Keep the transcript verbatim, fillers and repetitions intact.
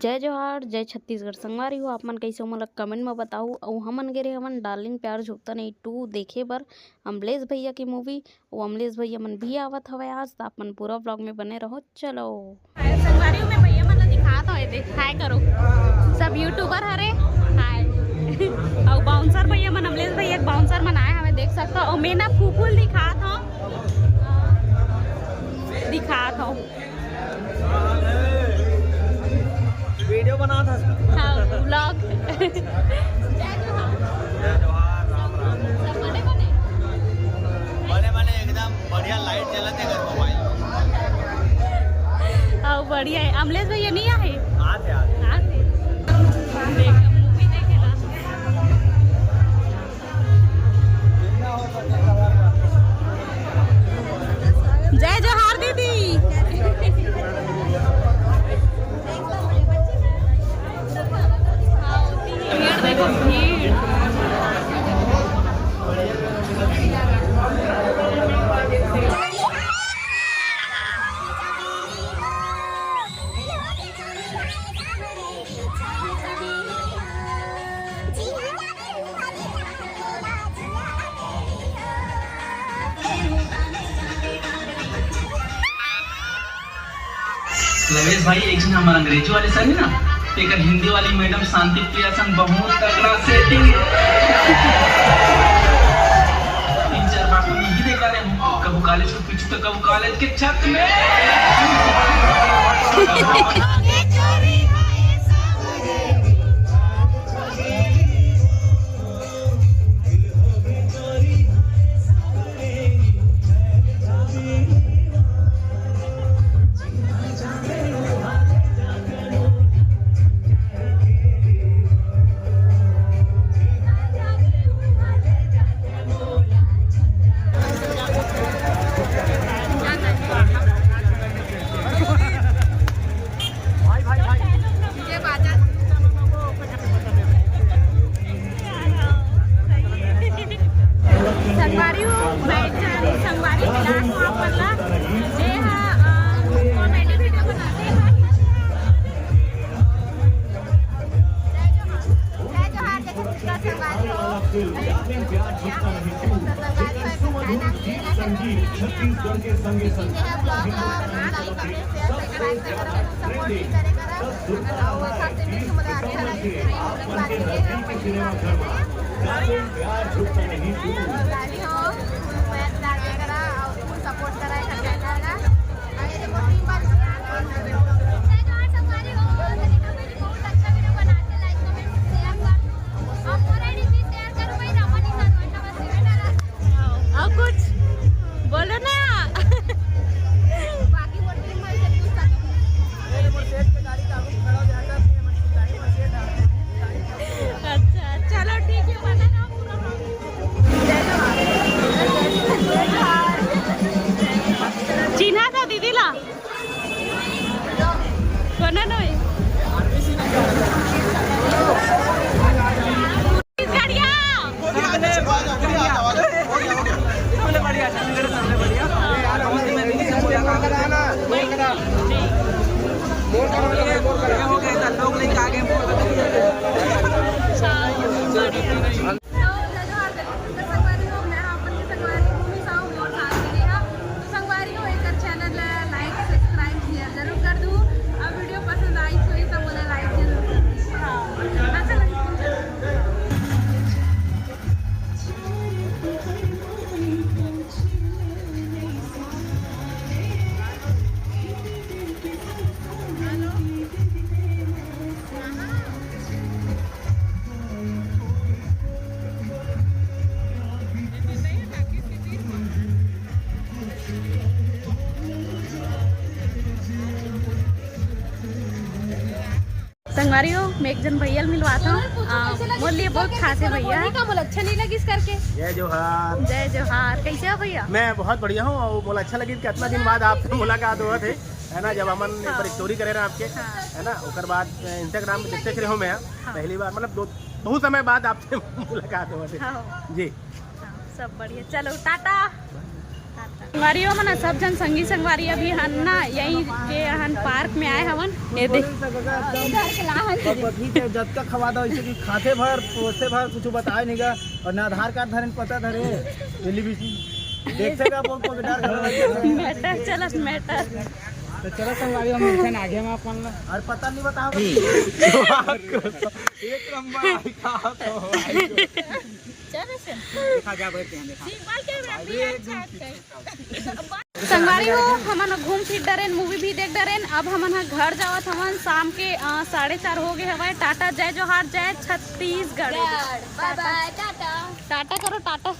जय जोहार, जय छत्तीसगढ़। संगवारी हो, आप मन कइसे हो, मोला comment म बताहू। अउ हमन गे रहे हवन डार्लिंग प्यार झुकता नहीं टू देखे बर अमलेश भैया के movie। अउ अमलेश भैया मन भी आवत हवय आज, त आप मन पूरा vlog में बने रहो। चलो। हाय संगवारी हो, मैं भैया मन ला दिखात हव, ये देख, हाय करो। सब YouTuber हरे, हाय। अउ bouncer भैया मन, अमलेश भैया के bouncer मन आए हवे, देख सकत हो। अउ मैं ना फूफू ल दिखात हव, दिखात हव। वीडियो बनात हस। हाँ, vlog। जय जोहार। जय जोहार, राम राम। सब बने बने? बने बने एकदम बढ़िया, light जलत हे घर mobile में। हाँ, बढ़िया हे। अमलेश भैया नहीं आए? आते, आते। आते। देख, movie देखे ना। जय जोहार दीदी। भीड़ देखो, भीड़। लवेश भाई, एक झन हमर अंग्रेजी वाले सर हे ना, तेकर हिंदी वाली मैडम शांति प्रिया संग बहुत तगड़ा सेटिंग हे। तीन चार बार तो मैं ही देखा रहे हूँ, कभू कॉलेज के पीछे तो कभू कॉलेज के छत में। संगवारी हो, मैं संगवारी मिला को आप मन ला, जे हा, अ, comedy video बनाथे। जय जोहार, जय जोहार, जय छत्तीसगढ़ संगवारी हो। संगवारी हो, संगवारी हो, संगवारी हो। छत्तीसगढ़ के संगे संग ये है vlog ला like, comment, share, subscribe करे करा, support भी करे करा। अउ खास तरीके से मोला अच्छा लगे, गाड़ी हो, मैं गाड़ी करा अउ full support करा, करके करा। अउ ये देखो, team वाले भी आ गए। जय जोहार संगवारी हो, रेखा मेरी बहुत अच्छा video बनाते, like, comment, share कर दो। अउ मोर ID भी share करो भाई, रमन इंसान, नमस्ते बेटा। अउ कुछ बोलो ना। बाकी वो team वाले से पूछ सकते हैं। अच्छा, चलो ठीक है, बना रहा हूँ पूरा vlog। चिन्हा था दीदी ला। कोना नोय? छत्तीसगढ़िया। संगवारी हो, मैं अपन के संगवारी भूमि साहू मोर साथ में हे। तो संगवारी हो, एकर channel ला like, subscribe, share जरूर कर दू। अब video पसंद आई होही तो मोला like जरूर कर दू। हाँ। अच्छा लगे। संगवारी हो, मैं एक झन भैया ल मिलवात हूँ। मोर लिए बहुत खास है भैया। का मोला अच्छा नहीं लगिस करके। जय जोहार। जय जोहार, कैसे हो भैया? मैं बहुत बढ़िया हूँ और मोला अच्छा लगिस कि इतना दिन बाद आपसे मुलाकात हुआ थे, है ना, जब हमन एक बार story करे रहे आपके, हाँ। है ना, ओकर बाद Instagram में देखते रहे हो मैं, हाँ। पहली बार, मतलब, दो, बहुत समय बाद आपसे मुलाकात हुआ थे। हाँ। जी। हाँ, सब बढ़िया। चलो, टाटा। टाटा। संगवारी हो मन, सब झन संगी संगवारी अभी हन ना, यही के हन पार्क में आए हवन। ये दे। और पत्नी के जतका खवा दो, ऐसे कि खाते भर, पोसे भर, कुछ बताए नहीं गा। और ना आधार कार्ड धरे, पता धरे, एलिबिशन देखते का बोल को डर घर मैटर चलत मैटर। तो चलो संगवारी, हम मिलते हैं आगे में अपन ला। और पता नहीं बताओ। एक नंबर आई का तो देखा जा बैठ के यहाँ देखा। संगवारी हो, हमन घूम फिर डरेन, मूवी भी देख डरेन। अब हमन ह घर जावत हवन। शाम के अ, साढ़े चार हो गए हवय। टाटा, जय जोहार, जय छत्तीसगढ़। बाय बाय, टाटा। टाटा करो, टाटा।